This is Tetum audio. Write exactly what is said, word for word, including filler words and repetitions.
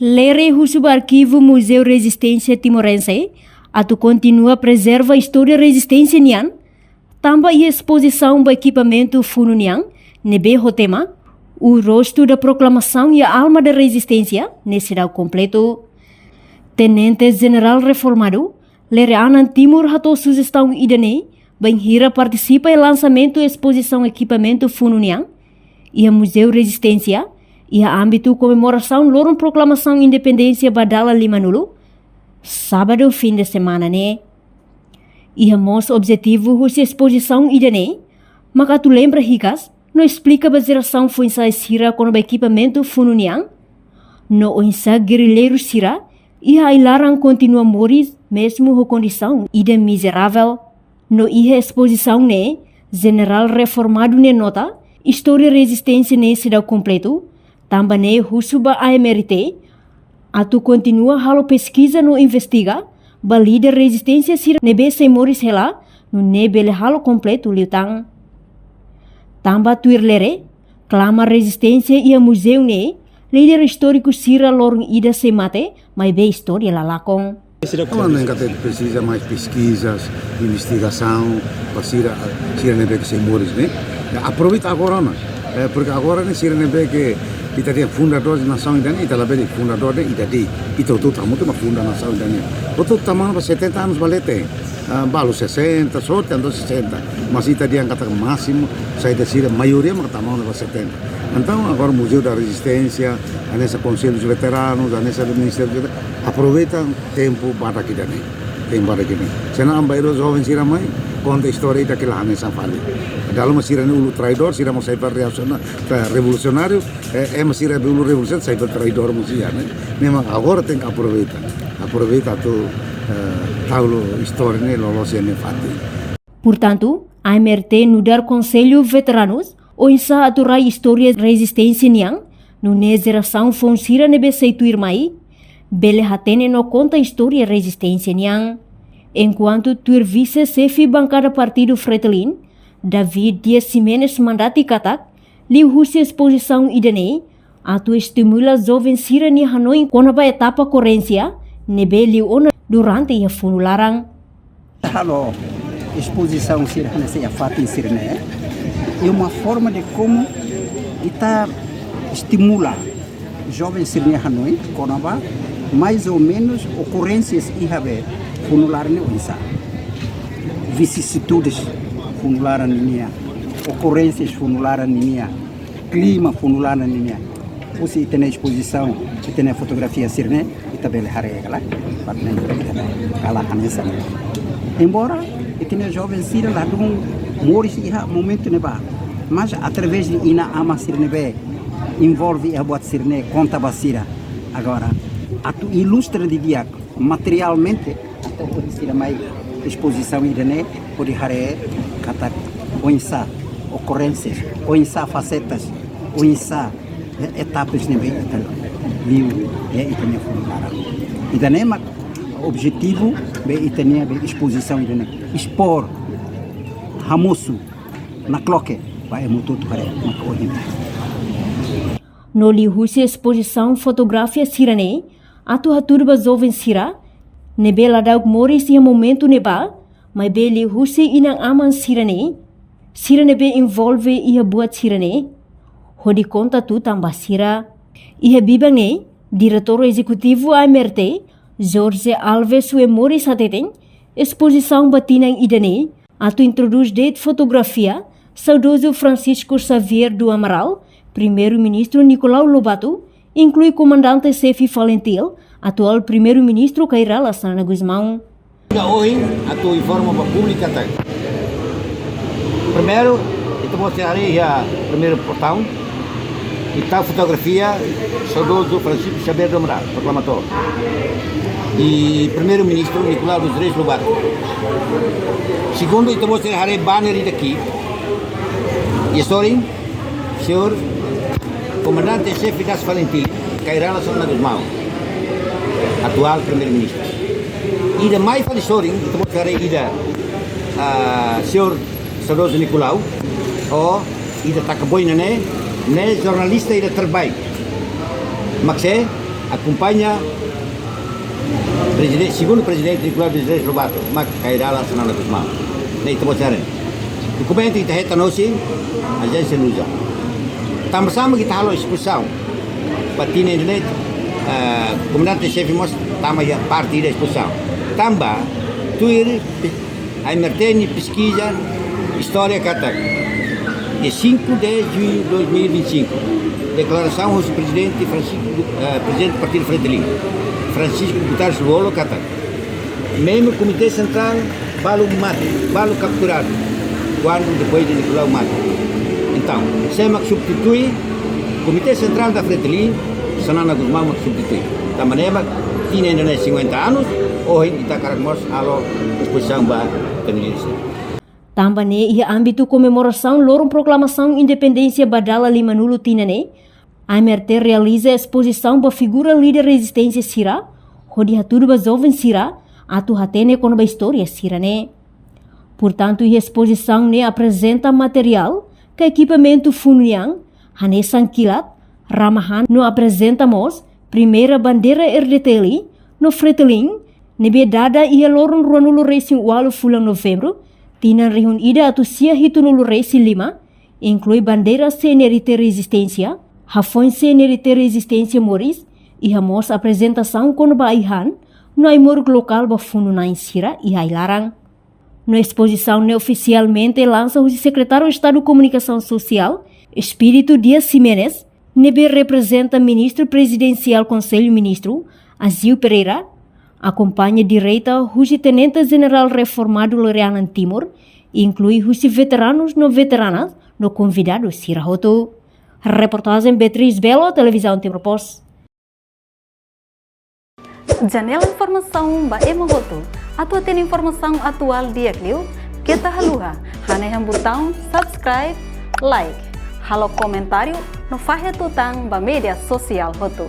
Lere husu ba Arkivu Muzeu Rezisténsia Timorense atu kontinua prezerva istória rezisténsia nian, tanba iha espozisaun ba ekipamentu funu nian ne'ebé ho tema O Rosto da Proclamação e a Alma da Resistência ne'e seidauk kompletu. Tenente Jenerál Reformadu, Lere Anan Timur hato'o sujestaun ida-ne'e bainhira partisipa iha lansamentu espozisaun ekipamentu funu nian iha Muzeu Rezisténsia, iha ámbitu komemorasaun loron proklamasaun independénsia ba dala limanulu, sábadu fin de semana ne'e. Iha mós objetivu husi espozisaun ida-ne'e, mak atu lembra hikas no esplika ba jerasaun foin-sa'e sira kona-ba ekipamentu funu nian, no oinsá gerilleiru sira iha ai-laran kontinua moris mezmu ho kondisaun ida mizeravel. No iha espozisaun ne'e, Jenerál Reformadu ne'e nota, istória rezisténsia ne'e seidauk kompletu, tanba ne'e husu ba A M R T atu kontinua halo peskiza no investiga ba líder rezisténsia sira ne'ebé sei moris hela, nune'e bele halo kompletu liután. Tanba tuir Lere, klamar rezisténsia iha muzeu ne'e, líder istóriku sira loron ida sei mate, maibé istória la lakon. Entaun, ne'e katak presiza mais peskizas, investigasaun, ba sira, sira ne'ebé ke sei moris ne'e. Ya, aproveita agora ona. Eh, porke agora ne'e sira ne'ebé ke ita dehan fundadór nasaun ida-ne'e, ita labele fundadór de'it, ita dehan, ita hotu-hotu hamutuk mak funda nasaun ida-ne'e. Hotu-hotu tama ona ba setenta anos ba leten. Ah, balu sesenta, sorte entaun sesenta. Mas ita dehan katak másimu, saida sira, maioria mak tama ona ba setenta. Entaun, agora Museu da Resistência, hanesan Konsellu Veteranus, hanesan Ministériu, aproveita tempu badak ida-ne'e. Tempu badak ida-ne'e. Se lae, bainhira joven sira mai, konta istória ida ke la hanesan fali. Dala ruma sira ne'e uluk traidór, sira mós sai fali reaksiona-, eh, revolusionáriu, eh, ema sira be uluk revolusaun, sai fali traidór mós iha, ne'e. Memang agora tenke aproveita. Aproveita atu, eh, tau istória ne'e loloos iha nia fatin. Portantu, A M R T nu'udar Konsellu Veteranus, oinsá atu rai istória rezisténsia nian, nune'e jerasaun foun sira ne'ebé sei tuirmai, bele hatene no konta istória rezisténsia nian. Enkuantu tuir vise xefe bankada partidu Fretilin, David Dias Ximenes mandati katak, liuhusi espozisaun ida-ne'e, atu estimula joven sira-nia hanoin kona-ba etapa okorrénsia ne'ebé liu ona durante iha funu laran. Halo espozisaun sira hanesan iha fatin sira-ne'e, é uma forma de como ita estimula joven sira-nia hanoin kona-ba mais ou menus okorrénsias iha be funu laran ne'e oinsá. Vicisitudes funu laran nian, okorrénsias funu laran nian, klima funu laran nian. Husi ita-nia espozisaun, ita-nia fotografia sira-ne'e, ita bele haree kala, patnen ita-nia kala hanesan ne'e. Embora ita-nia joven sira ladún moris iha momentu ne'ebá, mas através de inan-aman sira ne'ebé envolve iha buat sira-ne'e, konta ba sira. Agora, atu ilustra didi'ak materialmente, atu ohin sira mai espozisaun ida-ne'e hodi haree katak oinsá okorrénsias, oinsá fasetas, oinsá, eh, etapas ne'ebé ita liu iha ita-nia funu laran. Ida-ne'e mak objetivu be ita-nia be espozisaun ida-ne'e, expor, hamosu, nakloke ba ema hotu-hotu haree mak ohin. No liuhusi espozisaun fotografia sira-ne'e, atu hatudu ba joven sira ne'ebé ladauk moris iha momentu ne'ebá, maibé liuhusi inan-aman sira-ne'e, sira ne'ebé envolve iha buat sira-ne'e, hodi konta tutan ba sira. Iha biban ne'e, Diretór Ezekutivu A M R T, Jorge Alves Wemori hateten, espozisaun ba tinan ida-ne'e atu introdús de'it fotografia saudozu Francisco Xavier do Amaral, Primeiru-Ministru Nicolau Lobato, inklui Komandante Xefe Falintil, atuál Primeiru-Ministru Kay Rala Xanana Gusmão. Ida ohin atu informa ba públiku katak, primeiru, ita mós haree iha primeiru portaun, ita fotografia saudozu Francisco Xavier do Amaral, proklamadór, i Primeiru-Ministru Nicolau dos Reis Lobato. Segundu, ita mós haree banner ida-ne'e, iha sorin, señór Komandante Xefe das Falintil, Kay Rala Xanana Gusmão, atuál Primeiru-Ministru. Ida mai fali sorin, ita mós haree ida, ah, señór saudozu Nicolau, ho ida taka boina ne'e, ne'e jornalista ida terbaik. Mak sé, akompaña prezidente, segundu prezidente Nicolau dos Reis Lobato, mak Kay Rala Xanana Gusmão. Ne'e ita-boot sira haree. Dokumentu ita hetan hosi ajénsia Luza. Tanba sá mak ita halo espulsaun ba tinan ida-ne'e, eh, komandante xefe mós tama iha parte ida espulsaun. Tanba tuir AMRT nia peskiza istória katak, dia cinco de junho de dois mil e vinte e cinco, deklarasaun husi prezidente Francisco, eh, prezidente partidu Fretilin, Francisco Guterres Lú-Olo katak, membru Komité Sentrál balu mate, balu kapturadu, kuandu depois de Nicolau mate. Entaun, sé mak substitui Komité Sentrál da Fretilin? Xanana Gusmão mak substitui. Tanba ne'e mak tinan ida-ne'e cinquenta anos, ohin ita hakarak mós halo espulsaun ba tinan ida-ne'e. Tanba ne'e iha ámbitu komemorasaun loron proklamasaun independénsia ba dala limanulu tinan ne'e, AMRT realiza espozisaun ba figura líder rezisténsia sira, hodi hatudu ba joven sira atu hatene kona-ba istória sira-ne'e. Portantu, iha espozisaun ne'e aprezenta materiál ka ekipamentu funu nian, hanesan kilat, rama-han no aprezenta mós primeira bandeira RDTL no Fretilin, ne'ebé dada iha loron ruanulu resin ualu fulan Novembru, tinan rihun ida atus sia hitunulu resin lima, inklui bandeira CNRT Rezisténsia, hafoin CNRT Rezisténsia moris, iha mós aprezentasaun kona-ba ai-han no ai-moruk lokál ba funu-na'in sira iha ai-laran. No espozisaun ne'e ofisialmente lansa husi Sekretáriu Estadu Komunikasaun Sosiál, Expedito Dias Ximenes, ne'ebé reprezenta Ministru Prezidensiál Konsellu Ministru, Azeu Pereira, akompaña direta husi Tenente Jenerál reformadu Lore Anan Timur, inklui husi veteranus no veteranas no konvidadu sira hotu. Reportajen Beatriz Belo, Televizaun Timor Post. Janela informasaun ba ema hotu. Atu hatene informasaun atuál di'ak liu, keta haluha hanehan butaun subscribe, like, halo komentáriu no fahe tutan ba média sosiál hotu.